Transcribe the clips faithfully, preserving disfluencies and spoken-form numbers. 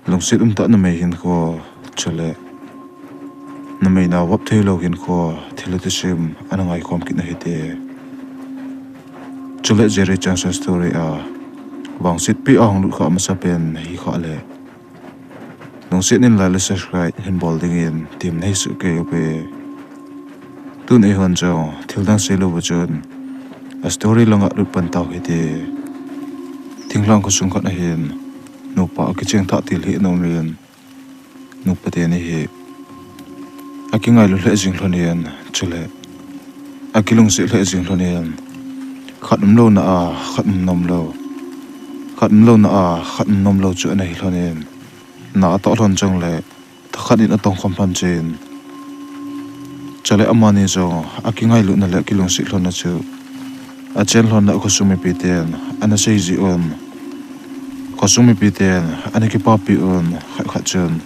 Lungset umtah numei hinkho, chule numei nao vop theilou hinkho, thil thusim ana ngaikhom kit na hite. Chule Jerry Changsan story a vangsetpi a hung lut kha masapen hi kha le, lungset in like le subscribe hin bol dingin temna hi soh kei uve. Tun eihon jong thil dang seilou va chun a story langa lut pan tau hite. Thinglhang khosung khat ahin, nupa akicheng thah til hi ana umin, nupa teni hi akingailu lheh jing lhonin, chule akilungset lheh jing lhonin, khat umlouna a khat um nomlou, khat umlouna a khat um nomlou chu ana hi lhonin, na atoh lhon jongle thakhat in atongkhom lhon chin. Chule amani jong akingailutna le akilungset lhonna chu achen lhonna khosung mipiten ana sei jeh un, khosung mipiten ana kipapi un, khat khat chun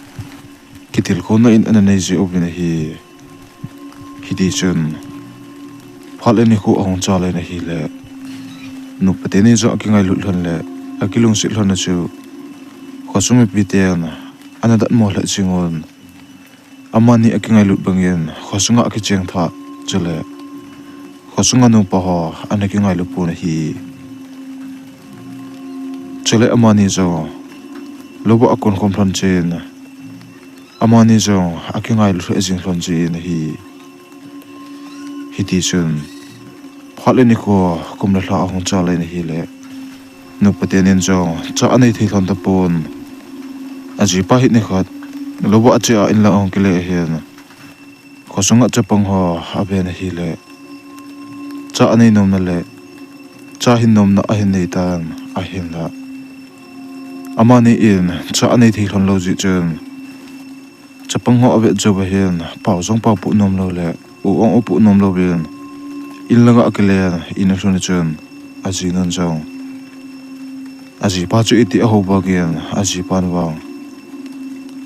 kitilkhouna in ana nei jeh uvin ahi. Hitichun phat le nikho ahung chal in ahile, nupa teni jong akingailut lhon le akilungset lhonna chu khosung mipiten ana datmo lheh jing un, amani akingailut bangin khosunga akicheng thah, chule khosunga nupa ho ana kingailu pon ahi. Chule amani jong louva akonkhom lhon chin, amani jong akingailu lheh jing lhon jin ahi. Hitichun phat le nikho, kum le lha ahung chal in ahile, nupa tenin jong cha anei thei lhon tapon. Ajipa hi nikhat louva ache a inlang ahung kile ahin, khosunga chapang ho aven ahile, cha anei nomna le cha hin nomna ahin nei tan, ahinla amani in cha anei thei lhon lou jeh chun, chapang ho avet jouva hin pao jong paopoh nomlou le u jong upoh nomlouvin, inlanga akilen, in alhun chun ajinun jong ajipa chu iti ahou vangin, ajipan vang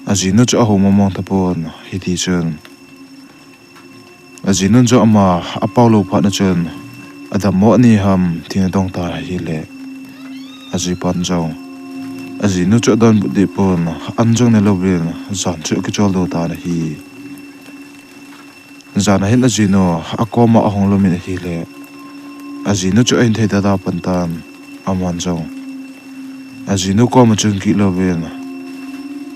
ajinu chu ahou mongmong tapon. Hitichun ajinun jong ama apaolou phatna chun, adammo ani ham tin adong tan ahile, ajipan jong ajinu chu adonbut deh pon, an jong nelouvin jan chu akicholdo tan ahi. Jan ahin ajinu akoma ahung lumin ahile, ajinu chu ahin thei dada pan tan, aman jong ajinu koma chun gihlouvin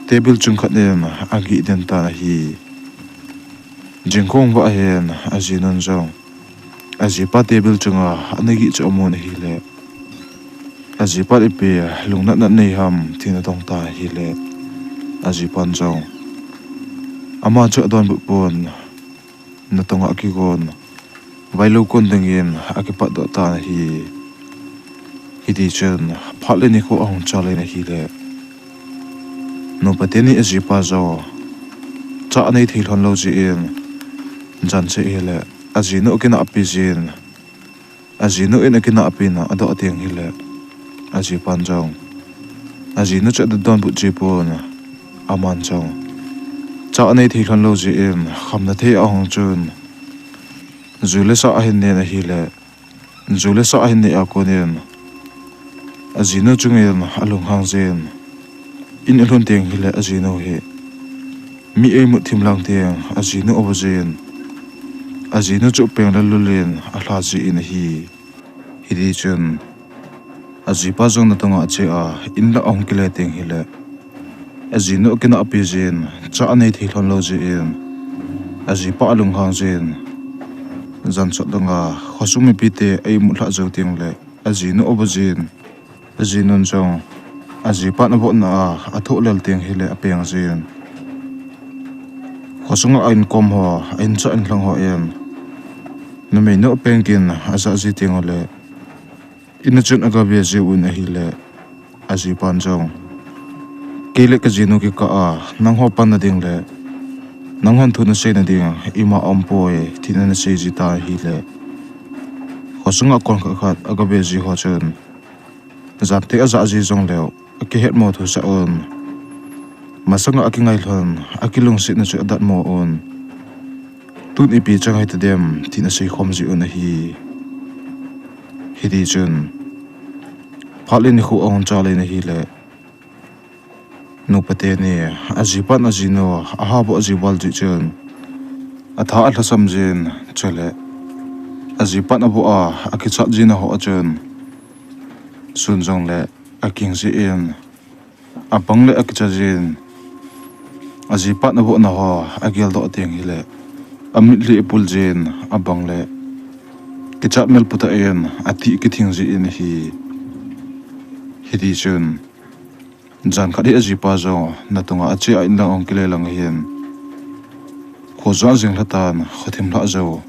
table chung khat in agih den tan ahi. Jingkah vah hin ajinun jong ajipa table chunga ana gih chu amun ahile, ajipan ipi lungnatna nei ham tin adong tan ahile, ajipan jong ama chu adonbut pon, natonga akigon, vailou kon dingin akipatdoh tan ahi. Hitichun phat le nikho ahung chal in ahile, nupa teni ajipa jong cha anei thei lhon lou jeh in, jan cheh hile ajinu akinahpi jin, ajinu in akinahpina adoh teng hile, ajipan jong ajinu chu adonbut ji pon, aman jong cha anei thei lhon lou jeh in khamna thei ahung chun, ju le sa ahin nen ahile, ju le sa ahin neh a konin ajinu chungin alunghang jin, in alhun teng hile ajinu hi mi eimut thim lang teng ajinu ava jin, ajinu chu peng le lul in alha jin ahi. Hitichun ajipa jong natonga ache a, inlang ahung kile teng hile, ajinu akinahpi jin, cha anei thei lhon lou jeh in ajipa alunghang jin, jan sot langa khosung mipite aimut lhah jou tengle ajinu ava jin, ajinun jong ajipan avotna a athoh lel teng hile apeng jin, khosunga a-inkom ho, a-incha inlhang hon numeinu apeng gin ajah ji teng ule, in a chun agave jiuvin ahile, ajipan jong, kei le kajinu kikah a nangho panna ding le nanghon thu naseina ding ima aumpoi, tin ana sei ji tan ahile, khosunga kon khat khat agave ji ho chun, jante ajah ji jongleu akihetmo thusah un, masanga akingai lhon, akilungsetna chu adatmo un, tun ipi chang hitadem, tin aseikhom jiuvin ahi. Hitichun, phat le nikho ahung chal in ahile, Nupa teni ajipan ajinu ahabo ajival jeh chun atha alhasam jin, chule ajipan abo a akichat jin aho a chun sun jongle akingji in, abang le akicha jin, ajipan abo naho ageldoh teng hile amitlhi apul jin, abang le kichat mel putah in ati kithing ji in ahi. Hiti chun jan khat hi ajipa jong natunga ache a inlang ahung kile lang ahin, kho jong ajing lhatan, kho thim lhah jou.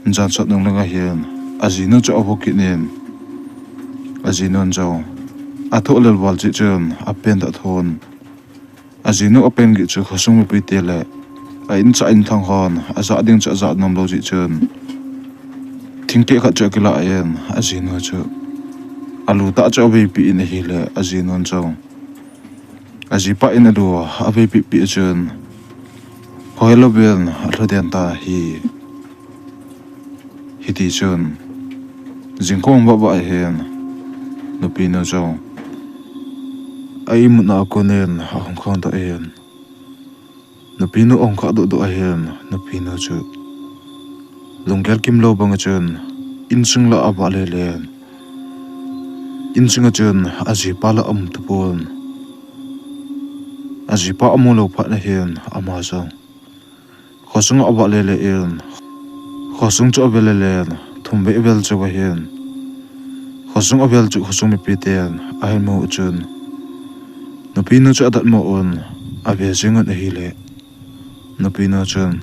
Jan sot nung lang ahin ajinu chu avo kit in, ajinun jong athoh lel val jeh chun apen dah thon. Ajinu apen gih chu khosung mipite le a incha inthang hon ajah ding chu ajah nom lou jeh chun thingkeh khat chu akilah in ajinu chu alu tah chu aveipeh in ahile ajinun jong ajipa in alu aveipeh peh chun khohelouvin alhu den tan ahi. Hiti chun jingkah vah vah ahin nupinu jong a imutna a konin ahung khangdoh in, nupinu ahung khahdoh doh ahin nupinu chu lunggel kimlou banga chun insung lah a avah lele in, insung a chun ajipa lah aum tapon. Ajipa amu lou phat nahin ama jong khosung a avah lele in, khosung chu avel lele in thum vei avel chauva hin khosung avel chu khosung mipiten ahin mu u chun nupinu chu adatmo un ave jing un ahile, nupinu chun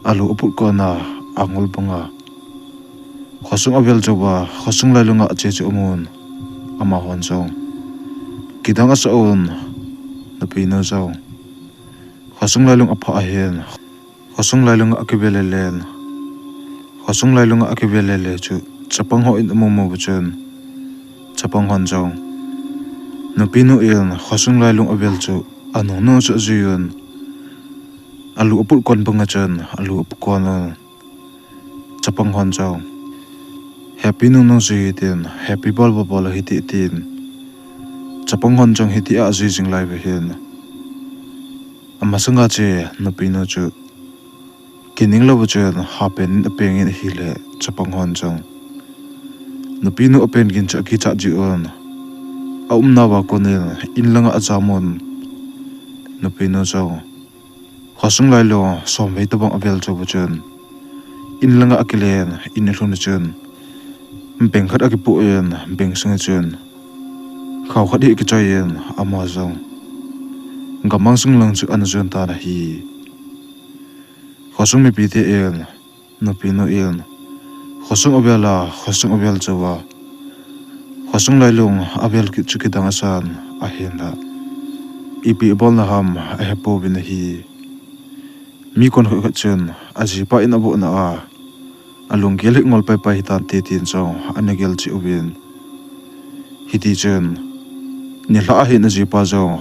alu aput kona angol banga khosung avel chauva khosung lailunga ache chu amun, amahon jong kidang asah un nupinu jong khosung lailung aphah ahin khosung lailunga akivel lele in, khosung lailunga akivel lele chu chapang hon amu mu uva chun chapang hon jong nupinu in khosung lailung avel chu anung nung chu ajui un, alu aput kon banga chun alu apu kon un, chapang hon jong hepi nung nung jui hitin, hepi bol bol bol u hite tin, chapang hon jong hitia ajui jing lai uva hin amasanga che nupinu chu kining louva chun hapen in apeng in ahile, chapang hon jong nupinu apen gin chu akichat jeh un aumnauva konin inlanga ajam un, nupinu jong khosung lailung somvei tobang avel chauva chun inlanga akilen, in alhun a chun beng khat akipoh in, beng sunga chun khao khat hi akichoi in ama jong gammang sung lang chu ana jon tan ahi. Khosung mipite in nupinu in khosung avel a, khosung avel chauva khosung lailung avel kit chu kidang asan ahinla, ipi abolna ham ahepouvin ahi. Mi kon khat khat chun ajipa in avohna a alunggel hi ngol pai pai hitante tin jong ana gel cheh uvin, hiti chun nilhah ahin ajipa jong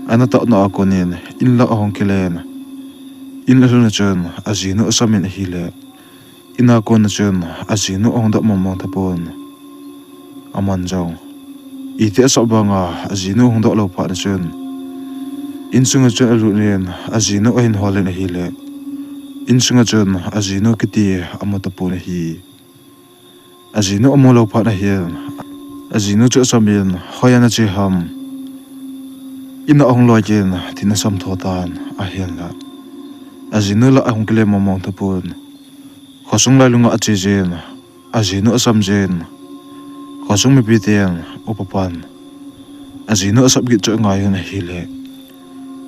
ana tahna a konin inlang ahung kilen, in alhun a chun ajinu asam in ahile, in a kona chun ajinu ahung doh mong mong tapon. Aman jong iti asah vanga ajinu ahung doh lou phat na chun insunga chun alut in ajinu ahin hol in ahile, insunga chun ajinu kiti amu tapon ahi. Ajinu amu lou phat na hin ajinu chu asam in, hoiya nache ham, in a ahung loi in tin asam tho tan ahinla, ajinu lah ahung kile mong mong tapon. Khosung lailunga ache jin, ajinu asam jin, khosung mipiten upa pan ajinu asap git chu angai un ahile,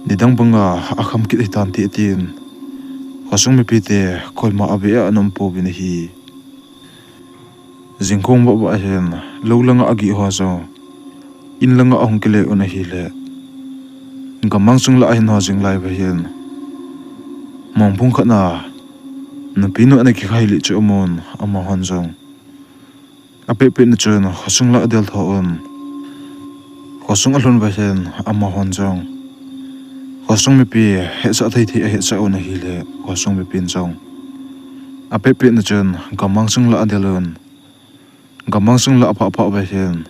nidang banga akham kit hitante tin khosung mipite koima ave a ana um pouvin ahi. Jingkah vah vah ahin lou langa agih ho jong in langa ahung kile un ahile, gammang sung lah ahin ho jing lai uva hin mongphung khat na nupinu ana kikhai lih chu amun, amahon jong apehpeh na chun khosung lah adel tho un. Khosung alhun uva hin amahon jong khosung mipi hetsah thei thei ahetsah un ahile, khosung mipin jong apehpeh na chun gammang sung lah adel un. Gammang sung lah aphah phah uva hin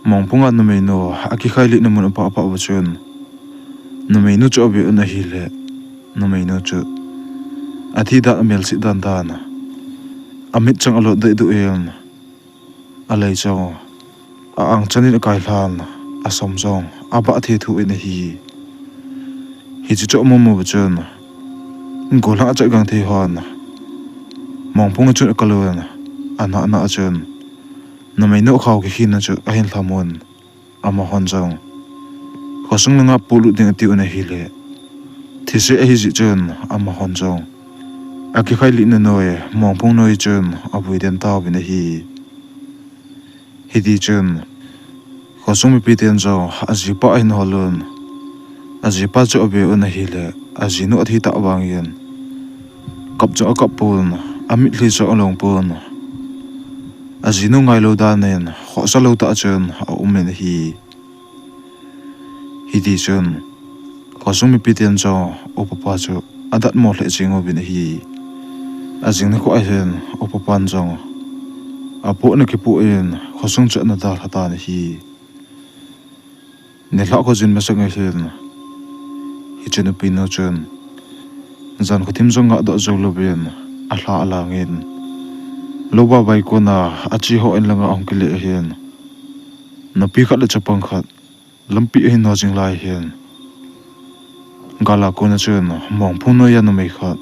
Mongphung a numeinu akikhai lihna mun apha apha uva chun, numeinu chu ave un ahile, numeinu chu athi dan, amelchih dan dan, amitchang alut deh duh in, alei jong a-ang chan in akailhan, asam jong abah thethu in ahi. Hiche chu amu mu uva chun, golhang achat gangthei hon mongphung a chun akal un, anah nah a chun numeinu akhao kikhin na chu ahin lham un, amahon jong khosung langa polut ding ati un ahile, thise ahi jeh chun amahon jong akikhai lihna noi mongphung noi chun avui den tauvin ahi. Hiti chun khosung mipiten jong ajipa ahin hol un, ajipa chu ave un ahile, ajinu athi tah vangin kap jong akap pon, amitlhi jong along pon, ajinu ngailou dan in khohsa lou tah chun aum in ahi. Hiti chun khosung mipiten jong upapa chu adatmo lheh jeng uvin ahi. Ajing nikho ahin upapan jong apohna kipoh in khosung chu ana dalha tan ahi. Nilhah khojin masang ahin, hiche nupinu chun jan khothim jong ngahdoh jou louvin alha alangin, lou vavai kona acheho in langa ahung kile ahin, nupi khat le chapang khat lampi ahin no jing lai hin, gala kona chun mongphung noiya numei khat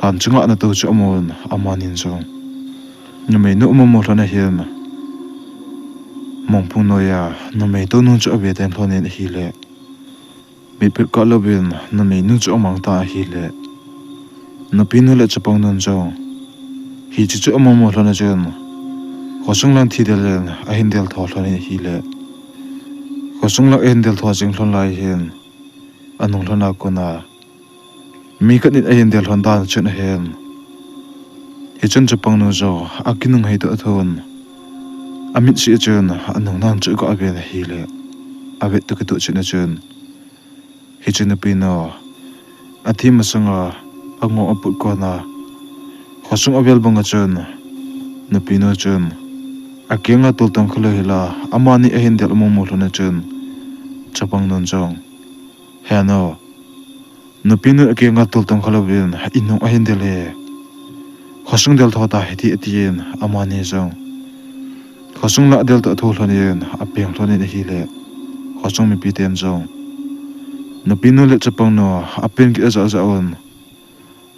lhan chunga nato chu amun, amanin jong numeinu amu mu lhon ahin, mongphung noiya numei tonu chu ave den lhonin ahile, mitpet kah louvin numeinu chu amang tan ahile, nupinu le chapang nun jong hiche chu amu mu lhon a chun khosung lang thidel in ahin del tho lhonin ahile, khosung lang ahin del tho jing lhon lai hin, anung lhona kona mi khat in ahin del lhon dan chun ahin, hichun chapangnu jong akinung hei toh athon, amitlhi a chun anung nang chu aga ven ahile, avet toh kitoh chun achun, hiche nupinu athi masanga angong aput kona khosung avel banga chun nupinu chun akenga toltong khalou hila, amani ahin del amu mu lhon a chun, chapangnun jong, Henu, nupinu akenga toltong khalouvin inung ahin del e, khosung del tho ta hite, atin, amani jong khosung lah adel toh athu lhonin apeng lhonin ahile, khosung mipiten jong nupinu le chapangnu apen gih ajah jah un,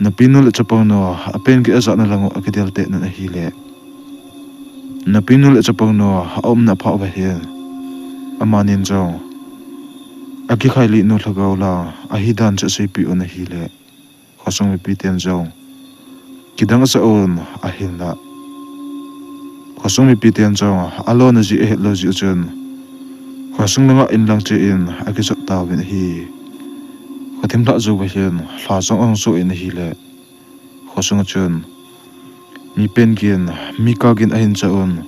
nupinu le chapangnu apen gih ajahna lang u akidel teh nan ahile, nupinu le chapangnu aumna aphah uva hin amanin jong akikhailih nu lhagao lang ahidan chu aseipeh un ahile, khosung mipiten jong kidang asah un ahinla, khosung mipiten jong alona jeh ahetlou jeh u chun khosung langa inlang cheh in akijot tauvin ahi. Khothim lhah jouva hin lha jong ahung soh in ahile, khosunga chun mi pen gin, mi kah gin ahin chah un,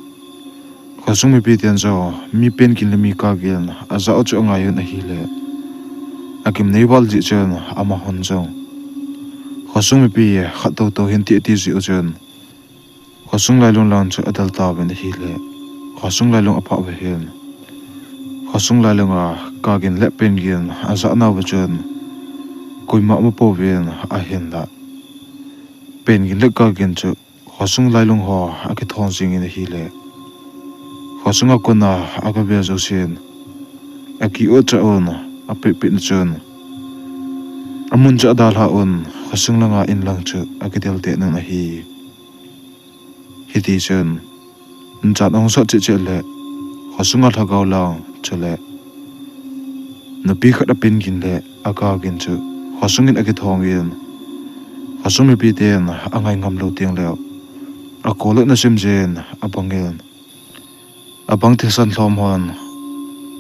khosung mipiten jong mi pen gin le mi kah gin ajah u chu angai un ahile, agimnei val jeh chun amahon jong khosung mipi khat toutou hinte ati jeh u chun khosung lailung lang chu adel tauvin ahile, khosung lailung aphah uva hin khosung lailunga kah gin le pen gin ajah nauva chun koima aum pouvin ahinla, pen gin le kah gin chu khosung lailung ho akithong jingin ahile, khosunga kona agave jousen aki-ot chah un, apehpeh na chun amun chu adalha un, khosung langa inlang chu akidel teh nan ahi. Hitichun jan ahung sot cheh cheh le, khosunga lhagao lang chule nupi khat apen gin le akah gin chu khosungin akithongin, khosung mipiten angai ngamlou tengleh, akolutna simjen abangin, abang thisan lhom hon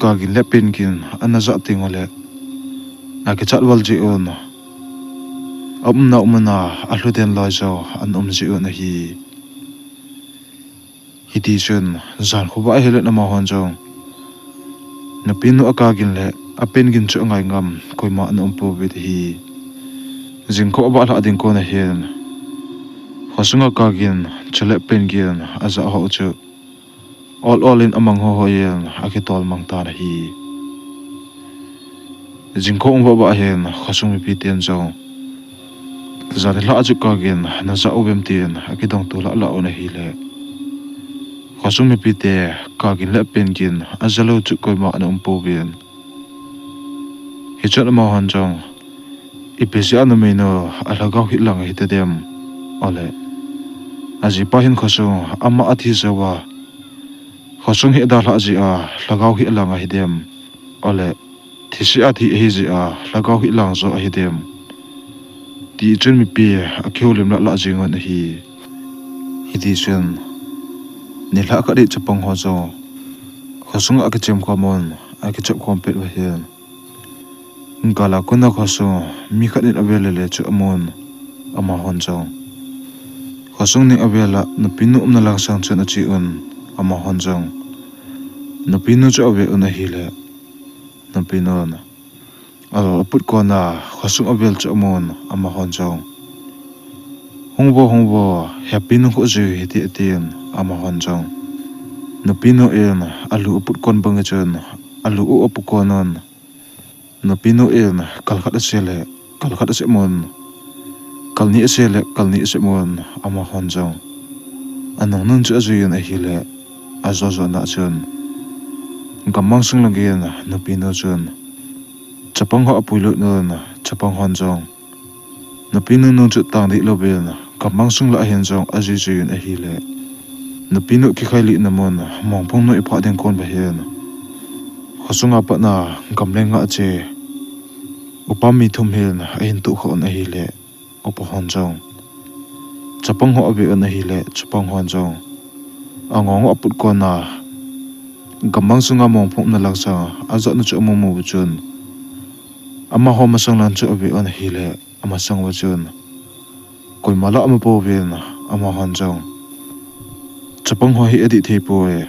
kah gin le pen gin ana jah tenguleh, akichat val jeh un, aumna umna alhuden loi jou ana um jeh un ahi. Hitichun jan khovah ahile amahon jong nupinu akah gin le apen gin chu angai ngam koima ana um pouvin ahi. Jingkah avah lhah ding kona hin khosunga kah gin chule pen gin ajah ho chu Ol ol in amang ho ho in akitol mang tan ahi. Jingkah um vah vah hin khosung mipi ten jong, "Jan nilhah chu kagin najah uvem?" tin akidong to lah lah un ahile, khosung mipi te kagin le pen gin aja lou chu koima ana um pouvin. Hichun amahon jong, "Ipi jeh a numei nu alhagao hih lang ahi tadem? Ole, ajipa hin khosung ama athi jou a, khosung hi adalhah jeh a lhagao hih lang ahi dem? Ole, thise athi ahi jeh a lhagao hih lang jo ahi dem?" tichun mipi akihoulim lah lah jeng un ahi. Hitichun nilhah khat hi chapang ho jong khosung a akichem khom un, akichep khom pet uva hin, gal a kona khosung mi khat in avel le le chu amun, amahon jong. Khosung ning avel a nupinu umna lang sang chun ache un, amahon jong nupinu chu ave un ahile, nupinun alol aput kona khosung avel chu amun, amahon jong, "Hung vo, hung vo, hepi nung khu jui hite," atin, amahon jong nupinu in alu aput kon bang chun alu u apu kon un, nupinu in kal khat ase le kal khat asep un, kal ni ase le kal ni asep un, amahon jong anung nung chu ajui un ahile, ajo jo na chun gammang sung langin nupinu chun chapang ho apuilut un, chapang hon jong nupinu nung chu tang dih louvin gammang sung lah hin jong ajui jui un ahile, nupinu kikhailihna mun mongphung noi phah ding kon uva hin, khosunga patna gamleng nga che upa mi thum hin ahin tohkhah un ahile, upa hon jong chapang ho ave un ahile, chapang hon jong angong u aput kona gammang sunga mongphung umna lang sanga ajahna chu amu mu uva chun, amaho masang lang chu ave un ahile, amasang uva chun koima lah amu pouvin, amahon jong, "Chapang ho hi adih thei poi,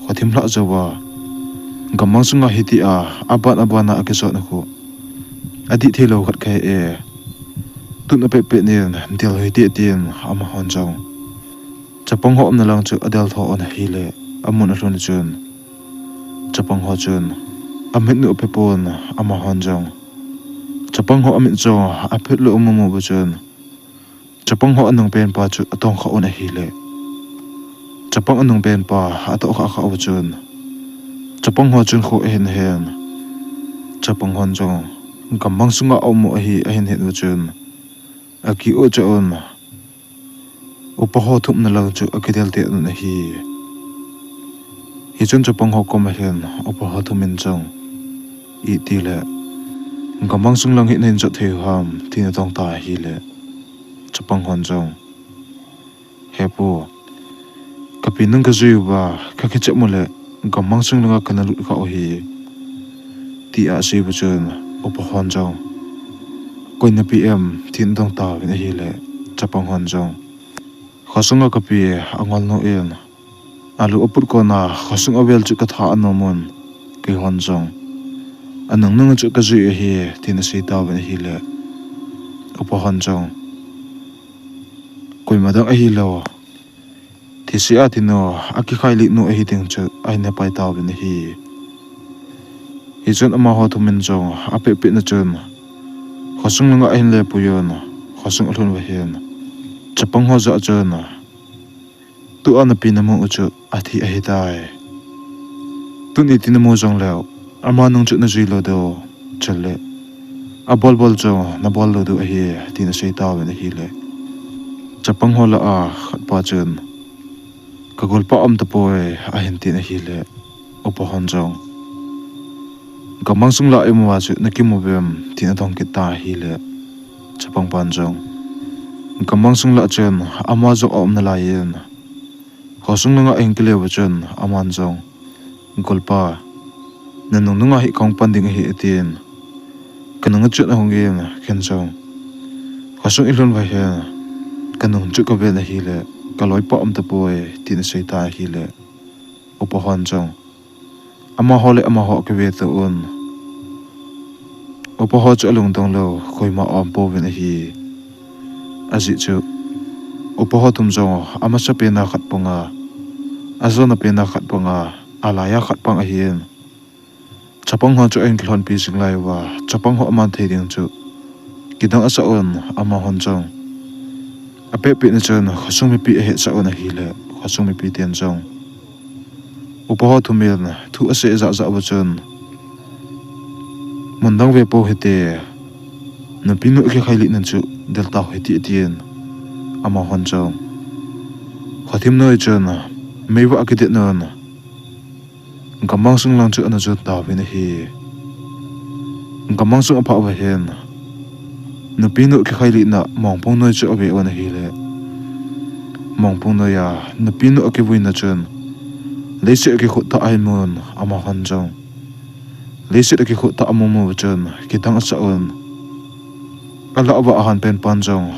khothim lhah jouva gammang sunga hitia aban aban a akijotna khu adih thei lou khat kahe e, tun apet pet nin del u hite," tin amahon jong chapang ho umna lang chu adel tho un ahile, amun alhun chun chapang ho chun amit u aphe pon, amahon jong chapang ho amit chu aphet lou amu mu uva chun, chapang ho anung pen pa chu atongkhah un ahile, chapang anung pen pa atohkhah khah uva chun, chapang ho chun kho ahin hen, chapang hon jong gammang sunga aum u ahi ahin het uva chun, aki u cha un, upa ho thum umna lang chu akidel teh un ahi. Hichun chapang ho koma hin upa ho thum in jong, "Itile gammang sung lang hi nahin jot thei u ham?" tin adong ta ahile, chapang hon jong, "He pu, kapi nung kajui uva kakichep u le gammang sung langa kana lut khah u ahi," tia asei uva chun, upa hon jong, "Koi napi em?" tin adong tauvin ahile, chapang hon jong, "Khosunga kapi angol nu in alu aput kona khosung avel chu katha anom un, keihon jong anung nung chu kajui ahi," tin asei tauvin ahile, upa hon jong, "Koima dang ahilou, thise athi nu, akikhailih nu ahi ding chu ahin hepai tauvin ahi." Hichun amaho thum in jong apeh peh na chun khosung langa ahin lepui un, khosung alhun uva hin chapang ho jah chun, "Tua napi namu u chu athi ahitai. Tun iti namu jongleu, ama nung chu najui lou diu, chule abol bol chu nabol lou diu ahi," tin asei tauvin ahile, chapang ho lah a khat pa chun, "Kagolpa aum tapoi," ahin tin ahile, upa hon jong, "Gammang sung lah a imu uva chu nakimu uvem?" tin adong kit ta ahile, chapang pan jong, gammang sung lah chun ama jong aum nalai in, khosung langa ahin kile uva chun aman jong, "Golpa, nanung nunga hi kahung pan ding ahi," atin, kanung a chun ahung in, ken jong, "Khosung ilhun uva hin kanung chu kaven ahile, kaloipa aum tapoi," tin asei ta ahile, upa hon jong, amaho le amaho akive to un, upa ho chu alungdong lou koima aum pouvin ahi. Ajeh chu upa ho thum jong amasapen a khat panga Ajona pena khat banga, alaiya khat bang ahin. Chapang ho chu ahin kilhonpi jing lai uva, chapang ho aman thei ding chu kidang asah un, amahon jong apehpeh na chun khosung mipi ahetsah un ahile, khosung mipi ten jong upa ho thumin thu asei jahjah uva chun, mun dang ve pou hite, nupi nu akikhai lih nan chu del tau hite, atin. Amahon jong khothim noi chun meivah akidet un, gammang sung lang chu ana jon tauvin ahi. Gammang sung aphah uva hin nupi nu akikhai lihna mongpung noi chu ave un ahile, mongpung noiya nupi nu akivuina chun leiset akikhut thah ahin mun, amahon jong leiset akikhut thah amu mu uva chun kidang asah un, alah uva ahan pen pan jong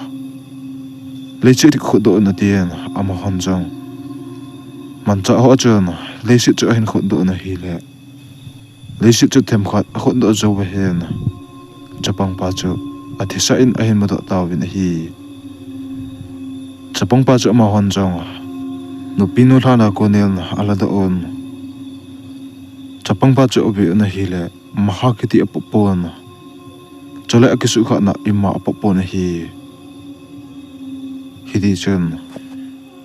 leiset akikhut doh un atin, amahon jong manchah ho a chun leiset chu ahin khut doh un ahile, leiset chu themkhat akhut doh jou uva hin chapang pa chu athisah in ahin mudoh tauvin ahi. Chapang pa chu amahon jong nupi nu lhana konin aladoh un, chapang pa chu ave un ahile, maha kiti apop pon, chule akisuhkhahna ima apop pon ahi. Hiti chun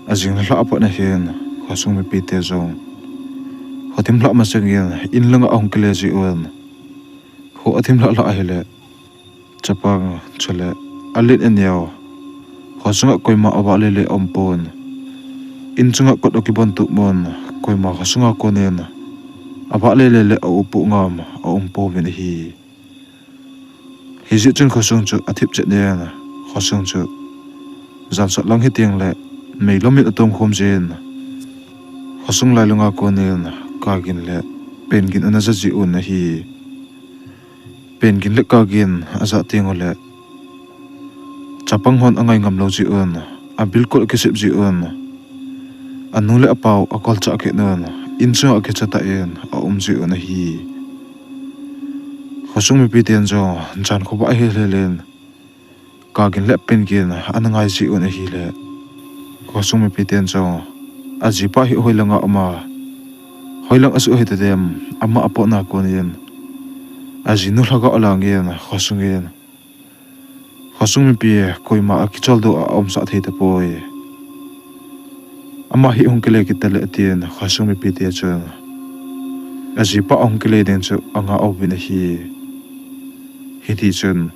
ajing lhah apat na hin khosung mipi te jong khothim lhah masangin in langa ahung kile ji un, kho athim lhah lhah ahile, chapang chule alen aneo, khosunga koima avahle le aum pon, in chunga kot akibon tup mun, koima khosunga konin avahle le le aupoh ngam aum pouvin ahi. Hijeh chun khosung chu athip chet nen, khosung chu jansot lang hiteng le meilomin atom khom jin, khosung lailunga konin kagin le pengin ana ja ji un ahi. Pengin le kagin ajah teng ule, chapang hon angai ngam lou ji un, abilkol akisep ji un, anu le apau akolchah kit un, in chunga akicha tah in aum ji un ahi. Khosung mipi ten jong jan khovah ahilhel in, kagin le pengin ana ngai ji un ahile, khosung mipi ten jong ajipa hi hoilanga um a, hoilang asuh hitadem, ama apohna konin ajinu lhagao alangin khosungin, khosung mipi koima akicholdo a aumsah thei tapoi. Ama hi hung kile kit tale, atin khosung mipi te chun ajipa ahung kile ding chu anga uvin ahi. Hiti chun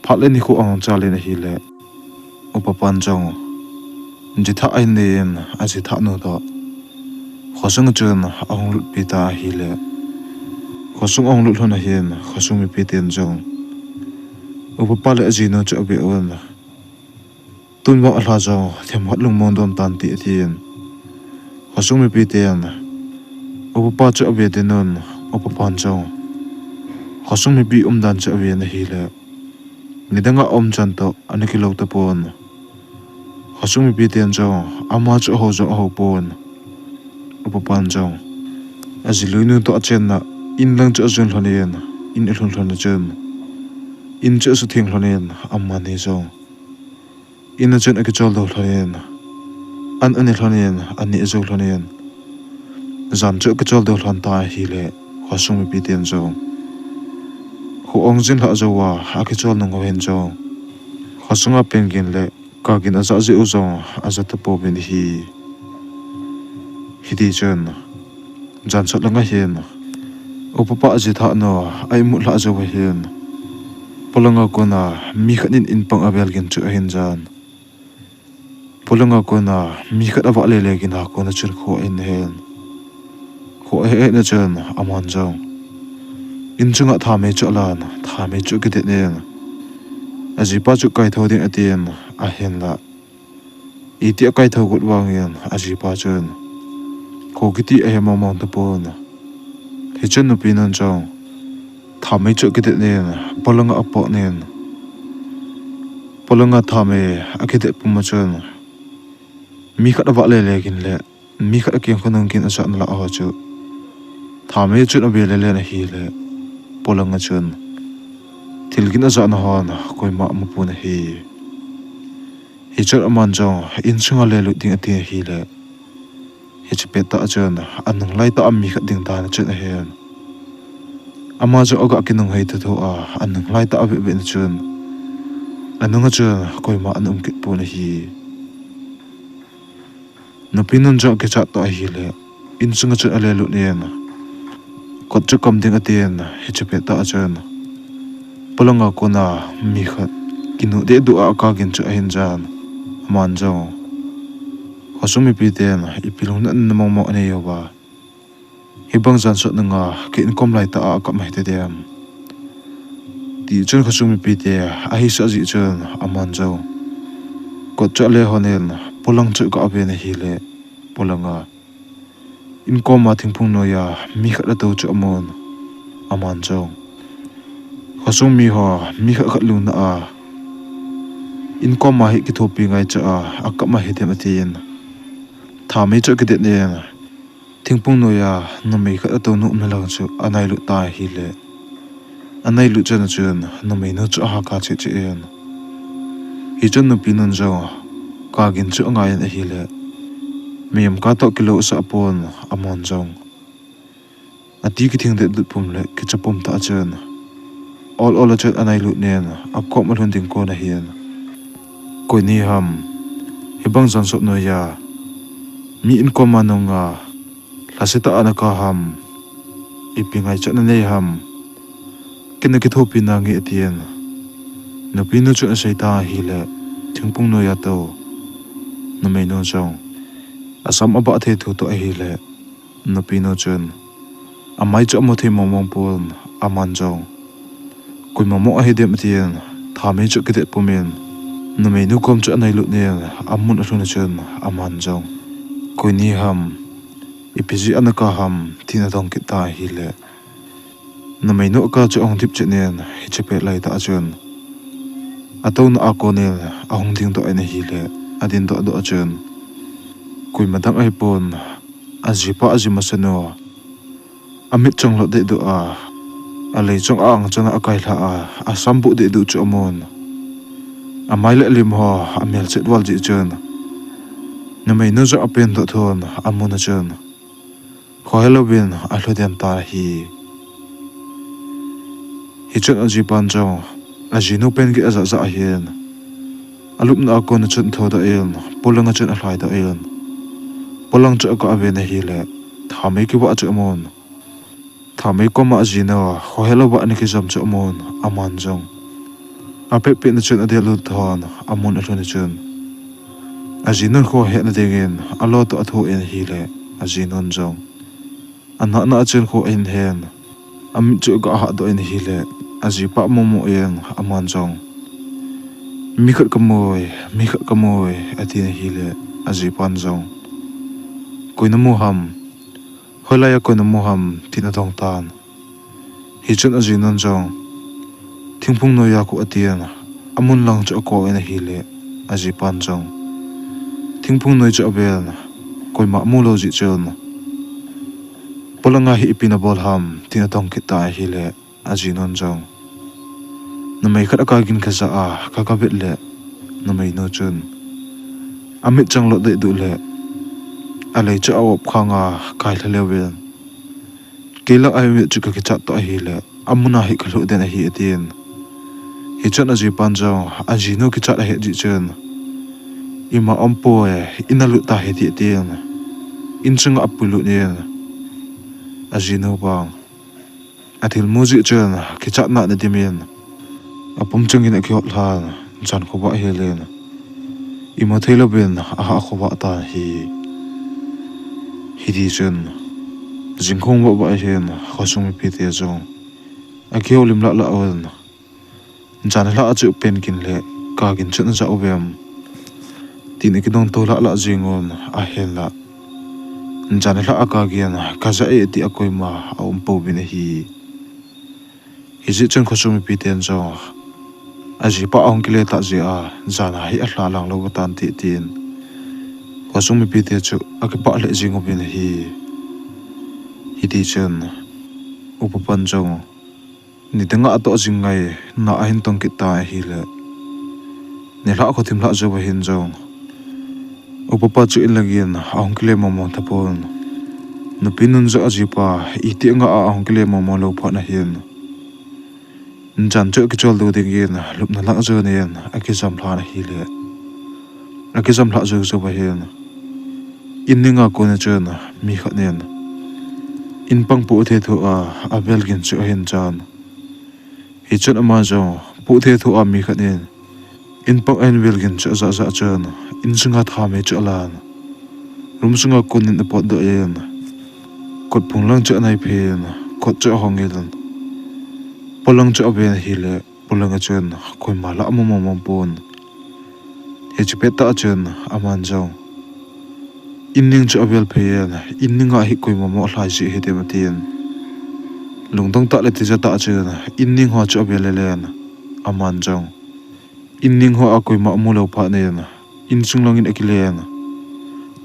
phat le nikho ahung chal in ahile, upa pan jong jithah ahin nei in, ajithah nu toh khosung chun ahung lutpi ta ahile, khosung ahung lut lhon ahin, khosung mipi ten jong upa pa le ajinu chu ave un, tun vang alha jong themkhat lungmong dom tan ti, atin. Khosung mipi ten upa pa chu ave den un, upa pan jong khosung mipi umdan chu aven ahile, nidanga aum chan toh ana kilou tapon. Khosung mipi ten jong ama chu ahou jong ahou pon. Upa pan jong ajiluinu toh achenna in lang chu ajon lhonin, in alhun lhon a chun in chu asutheng lhonin, amani jong in a chun akicholdo lhonin, an ani lhonin, aneh ajou lhonin, jan chu akicholdo lhon ta ahile, khosung mipi ten jong kho ahung jin lhah jouva akicholna ngou hin jong khosunga pengin le kagin ajah jeh u jong aja tapouvin ahi. Hiti chun jansot langa hin upa pa ajithah nu a imut lhah jouva hin, polanga kona mi khat in in pang avel gin chu ahin jan. Polanga kona mi khat avahle le gin a kona chun kho ahin hen. Kho ahetna chun aman jong in chunga thamei chu alan, thamei chu akidet nin, ajipa chu kaithou ding atin, ahinla iti akaithou got vangin ajipa chun kho kiti ahe mongmong tapon. Hichun nupi nun jong thamei chu akidet nin, polanga apoh nin, polanga thamei akidet puma chun mi khat avahle le gin le mi khat akeng khonung gin ajahna lah ho chu thamei chun ave lelen ahile, polanga chun thil gin ajahna hon koima amupon ahi. Hichun aman jong in chunga lelut ding ati ahile, Hiche pettah a chun, anung laitah a mi khat ding dan a chun ahin. Ama chu aga kinunghei thotho a, anung laitah a vetvet na chun, anunga chun koima ana um kit pon ahi. Nupi nun chu akichat toh ahile, insunga chun alelut in, kot chu kam ding atin, hiche pettah a chun, polanga kona mi khat kinu dehduh a akagin chu ahin jan, aman jong, khosung mipiten, ipi lungnatna mongmong anei uva, hibang jan sot nunga ka inkom laitah a akap ahitadem, ti chun khosung mipite ahisah jeh chun aman jong kot chu ale lhonin, polang chu aga ven ahile, polanga inkoma thingphung noiya mi khat atou chu amun, aman jong, khosung miho mi khat khat lungna a, inkoma hi kithopi ngaicha a akap ahidem atin, thamei chu akidet in, thingphung noiya numei khat atounu umna lang chu anailut ta ahile, anailut chan a chun numeinu chu ahahkha cheh cheh in, hichun nupi nun jong kagin chu angai in ahile, miyam ka toh kilou asah pon, aman jong ati kithing dehduh pum le kicha pum tah a chun, ol ol a chun anailut in, akom alhun ding kon ahin, koi nahim, hibang jan sot noiya mi inkoma nunga lhasetah a naka ham, ipi ngaichatna nei ham, ken nakithopi nange atin, nupinu chun asei ta ahile, thingphung noiya tou numeinu jong asam abah thei thu toh ahile, nupinu chun amai chu amu thei mongmong pon, aman jong koima mo ahidem atin, thamei chu akidet pumin, numeinu kom chu anailut in, amun alhun a chun aman jong, koi nahim, ipi jeh a naka ham, tin adong kit ta ahile, numeinu aka chu ahung dip chet in, hiche pet laitah a chun atouna a konin ahung dingdoh in ahile, adindoh doh a chun, koima dang ahipon, ajipa aji masanu, amit chonglot dehduh a, alei chong a angchan a akailhah a, asam buh dehduh chu amun, amai le alim ho amelchet val jeh chun, numeinu jong apendoh thon amun a chun, khohelouvin alhu den tan ahi. Hichun ajipan jong ajinu pen geh ajah jah ahin, alupna a kona chun athodoh in, polanga chun alhaidoh in, polang chu aga ven ahile, thamei kivah chu amun, thamei koma ajinu khohelou vah ana kijam chu amun, aman jong apetpetna chun adellut thon, amun alhun a chun, ajinun kho hetna dingin alo toh athoh in ahile, ajinun jong anahna a chun kho ahin hen, amit chu aga hahdoh in ahile, ajipa amomo in, aman jong, mi khat kamui, mi khat kamui, atin ahile, ajipan jong, koi namu ham, hoilaiya koi namu ham, tin adong tan. Hichun ajinun jong, thingphung noiya khu atin, amun lang chu akou in ahile, ajipan jong thingphung noi chu aven, koima amu lou jeh chun, polanga hi ipi nabol ham, tin adong kit ta ahile, ajinun jong, numei khat akagin kajah a kagavet le, numeinu chun amit chonglot dehduh le, alei chu a-op khanga kailha leuvin, kei lang a amit chu kakichat toh ahile, amuna hi kalhuh den ahi, atin. Hichun ajipan jong ajinu kichat ahet jeh chun, ima umpoi, in a lut tahite, atin, insunga apuilut in, ajinu vang athilmu jeh chun kichatna ana dimin, apum chengin akihot lhan, jan khovah helin, imu theilouvin ahah khovah tan ahi. Hitichun jingkah vahvah hin khosung mipite jong akihoulim lahlah un, jan nilhah a chu pen gin le ka gin chun ajah uvem, tin akidongtou lahlah jengun, ahinla jan nilhah a ka gin kajah e tia koima aumpouvin ahi. Hijeh chun khosung mipiten jong ajipa ahung kile tah jeh a jana hi alha lang lou tante tin khosung mipite chu akipah lheh jenguvin ahi. Hitichun upapan jong nidanga atoh jing ngai na ahin tong kit ta ahile, nilhah khothim lhah jouva hin jong Upapa chu in langin ahung kile mong mong tapon. Nupi nun jong ajipa iti nga a ahung kile mong mong lou phat na hin, jan chu akichol dou dingin lupna lang jonin akijam lhan ahile, akijam lhah jou jou ahin, in ning a kon a chun mi khat nin in pang poh thei tho a avel gin chu ahin jan. Hichun ama jong poh thei tho a mi khat nin in pang ahin vel gin chu ajah jah chun, in sunga thamei chu alan. Room sunga konin apot doh in, kot phung lang chu anai phin, kot chu ahong in, polang chu aven ahile, polang a chun koima la amu mong mong pon. Hiche pettah chun aman jong, in ning chu avel phei in, in ning a hi koima mo lhai jeh hidem atin, lungdong tah le tija tah chun in ning ho chu avel le len, aman jong in ning ho a koima amu lou phat nin, in sung langin akilen,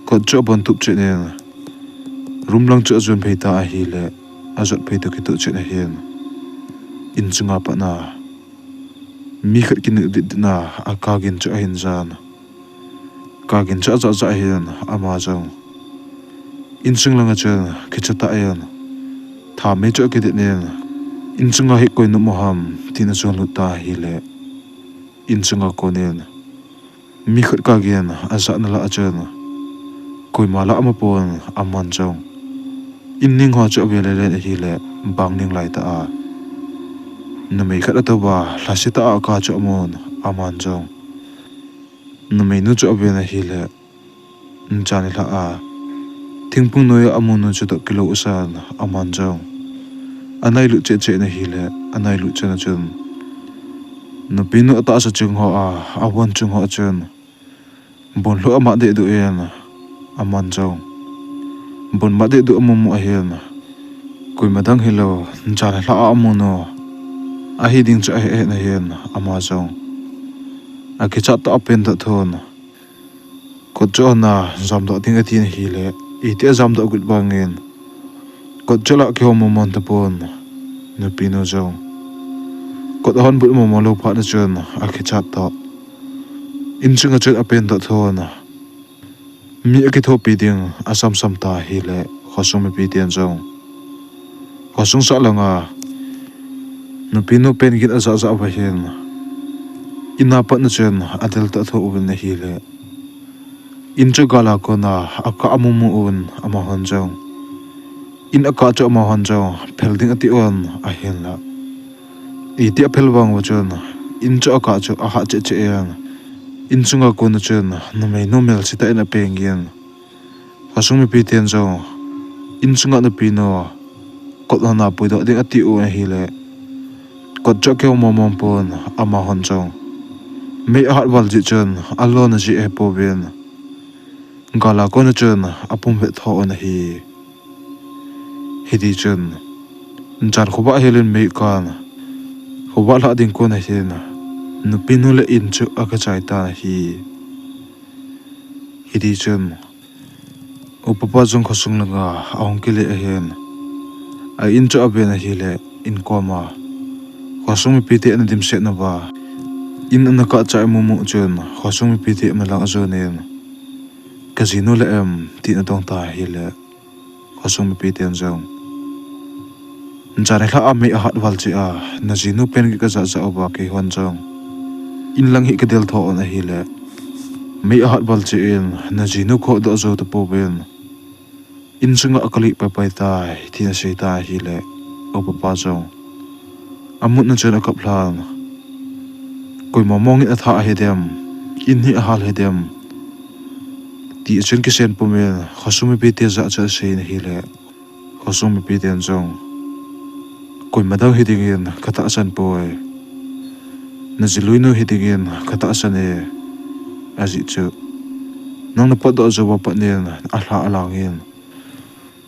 kot chu abon tup chet in, room lang chu ajon phei ta ahile, ajot phei toh kitoh chet ahin, in sunga pat na mi khat kinung dit dit na a kagin chu ahin jan. Kagin chu ajah jah hin, ama jong in sung langa chun kicha tah in, thamei chu akidet in, in sunga hi koi nop mo ham tin ajon lut ta ahile, in sunga konin mi khat kagin ajah na lah a chun koima la amu pon, aman jong in ning ho chu avel le len ahile, bang ning lai tah a numei khat atouva lhasetah a ka chu amun, aman jong numeinu chu aven ahile, jan nilhah a thingphung noiya amu nu chutoh kilou asan, aman jong anailut cheh cheh in ahile, anailut chun a chun nupinu atahsa chung ho a, avon chung ho a chun bonlhoh amat dehduh in, aman jong bon mat dehduh amu mu ahin, koima dang hilou, jan nilhah a amu nu ahi ding chu ahe ahet ahin, ama jong akichat toh apen toh thon, kot chu ahon a jamdoh ding atin ahile, iti ajamdoh got vangin kot chu la kihou mong mong tapon. Nupinu jong kot ahon but mong mong lou phat na chun akichat toh in sunga chun apen toh thon, mi akithopi ding asam sam ta ahile, khosung mipi ten jong khosung sah langa nupinu pen gin ajah jah uva hin, in a pat na chun adel toh tho uvin ahile, in chu gal a kona akah amu mu un, amahon jong in akah chu amahon jong phel ding ati un, ahinla iti aphel vang uva chun in chu akah chu ahah cheh cheh in, in sunga kon a chun numeinu melse tah in apeng in, khosung mipi ten jong in sunga nupinu kot hon a puidoh ding ati u ahile, kot chu akihou mong mong pon, amahon jong mei ahat val jeh chun alona jeh ahi pouvin, gal a kon a chun apum vet tho un ahi. Hiti chun jan khovah hel in mei kan, khovah lhah ding kon a hin nupinu le in chu akichai tan ahi. Hiti chun upapa jong khosung langa ahung kile ahin, a in chu aven ahile, in koma khosung mipite ana dimset nauva in ana kah chai amu mu chun khosung mipite amalang ajonin, Kajinu la em? tin adong ta ahile, khosung mipi ten jong, Jan nilhah a mei ahat val cheh a najinu pen gin kajah jah uva keihon jong in lang hi kadel tho un ahile, mei ahat val cheh in najinu khodoh jou tapouvin, in sunga kalih pai pai tai, tin asei ta ahile, upapa jong amutna chun akap lhan, Koima mongin athah hidem, in hi ahal hidem, ti chun kisen pumin khosung mipite jah chu asei in ahile, khosung mipiten jong, Koima dang hidingin katahsan poi, najiluinu hidingin katahsan e, ajeh chu nang napatdoh jouva patnin alha alangin,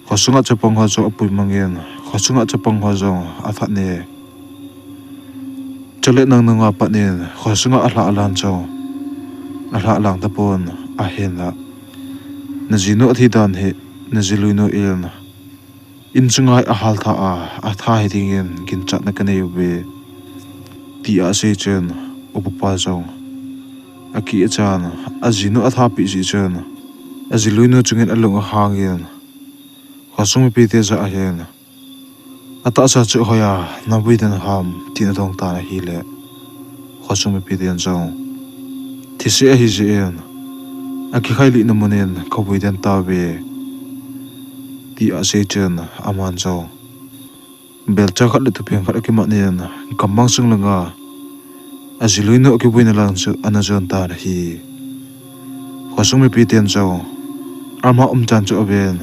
khosunga chapang ho jong apuimangin, khosunga chapang ho jong athat e. Chule nang nunga patnin khosunga alha alan jong alha alang tapon, ahinla najinu athi dan hi najiluinu in, in sunga hi ahal thah a, atha hidingin ginchatna kanei uve, tia asei chun, upapa jong akichan, ajinu athapeh jeh chun, Ajiluinu chungin alung ahangin, khosung mipite jah ahin, atahsa chu hoiya nabui den ham, tin adong tan ahile, khosung mipiten jong, thise ahijeh in, akikhailihna munin kabui den tauve, tia asei chun, aman jong belcha khat le thupheng khat akimanin, gammang sung langa ajiluinu akibuina lang chu ana jon tan ahi. Khosung mipiten jong, ama umchan chu aven,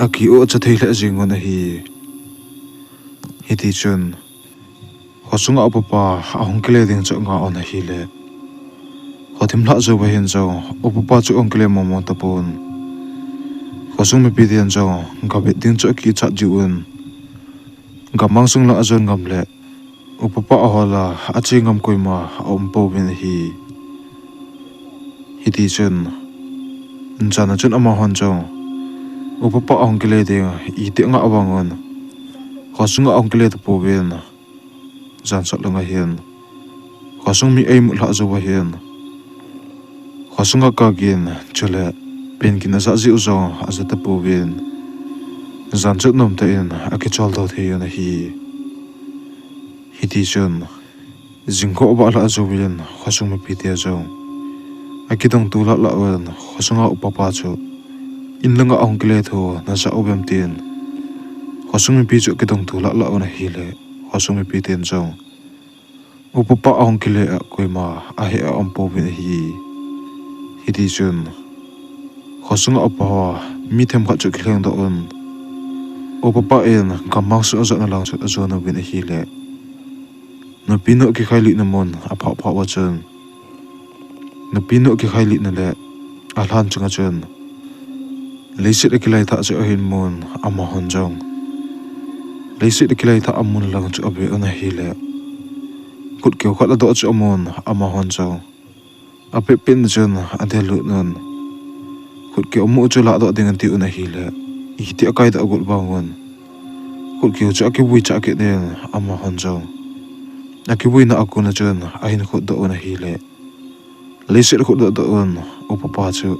aki-u acha thei lheh jengun ahi. Hitichun, khosunga upapa ahung kile ding chu angah un ahile, khothim lhah jouva hin jong upapa chu ahung kile mongmong tapon. Khosung mipiten jong gavet ding chu akichat jiuvin, gammang sung lang ajon ngam le, upapa ahola ache ngam koima aumpouvin ahi. Hitichun, jana chun amahon jong upapa ahung kile ding iti angah vangun, khosunga ahung kile tapouvin, jansot langa hin khosung mi eimut lhah jouva hin, khosunga kagin chule pengin ajah jeh u jong aja tapouvin, janchot nomtah in akicholdo thei un ahi. Hitichun, jingkah avah lhah jouvin khosung mipite jong akidongtu lahlah un, khosunga upapa chu in langa ahung kile thu najah uvem tin, khosung mipi chu akidongtu lahlah un ahile, khosung mipiten jong upapa ahung kile a koima ahe aumpouvin ahi. Hitichun, khosunga upa ho mi themkhat chu akilhengdoh un, upapa in gammang sung ajotna lang chu ajon uvin ahile, nupinu akikhailihna mun aphah phah uva chun, nupinu akikhailihna le alhan chunga chun leiset akilaithah chu ahin mun, amahon jong leiset akilaithah amun lang chu ave un ahile, khutkeu khat ladoh chu amun, amahon jong apetpetna chun adel lut un, khutkeu amu chu lahdoh ding ati un ahile, iti akaidoh agot vangun, khutkeu chu akivui chah kit in, amahon jong akivuina a kona chun ahin khutdoh un ahile, leiset akhutdoh doh un, upapa chu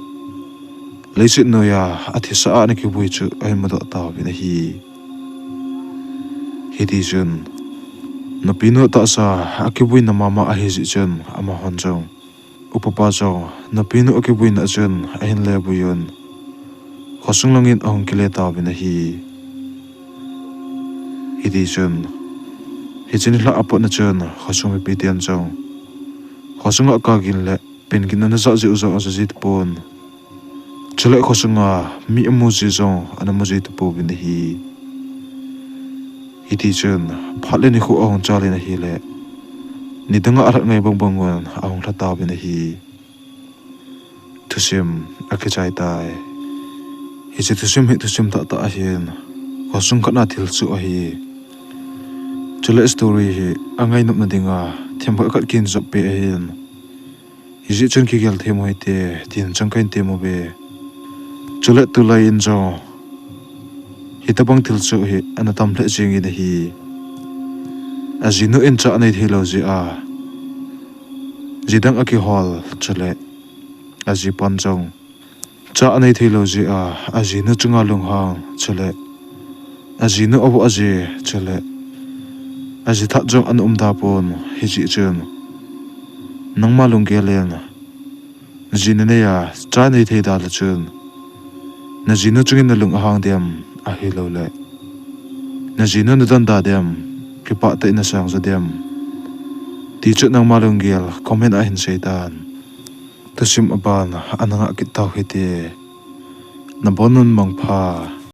leiset noiya athisa a ana kivui chu ahin mudoh tauvin ahi. Hitichun, nupinu tahsa akivuina mama ahijeh chun, amahon jong upapa jong nupinu akivuina a chun ahin levuiyun, khosung langin ahung kile tauvin ahi. Hitichun, hiche nilhah apatna chun khosung mipiten jong khosunga kagin le pengin ana jah jeh u jong aja ji tapon, chule khosunga mi amu ji jong ana mu ji tapouvin ahi. Hitichun, phat le nikho ahung chalin ahile, nidanga alhat ngai bang bangun ahung lha tauvin ahi. Thusim akichai tai. Hiche thusim hi thusim tahtah ahin, khosung khatna thilsoh ahi. Chule story hi angainopna dinga themkhat khat kahin joppeh ahin, hijeh chun kigel them u hite, tin chang kahin tem uve. Chule tulai in jong hitobang thilsoh hi ana tam lheh jengin ahi. Ajinu in cha anei theilou jeh a, ji dang akihol, chule ajipan jong cha anei theilou jeh a, ajinu chunga lunghang, chule ajinu avoh aje, chule aji that jong ana umda pon, hijeh chun nangma lunggel in ji nanei a cha nei thei da le chun, najinu chungin nalung ahang dem, ahiloule najinu nadon da dem, kipah tah in nasang jo dem, ti chu nangma lunggel comment a hin seitan. Thusim aban ana ngah kit tau hite. Nabonun mangpha.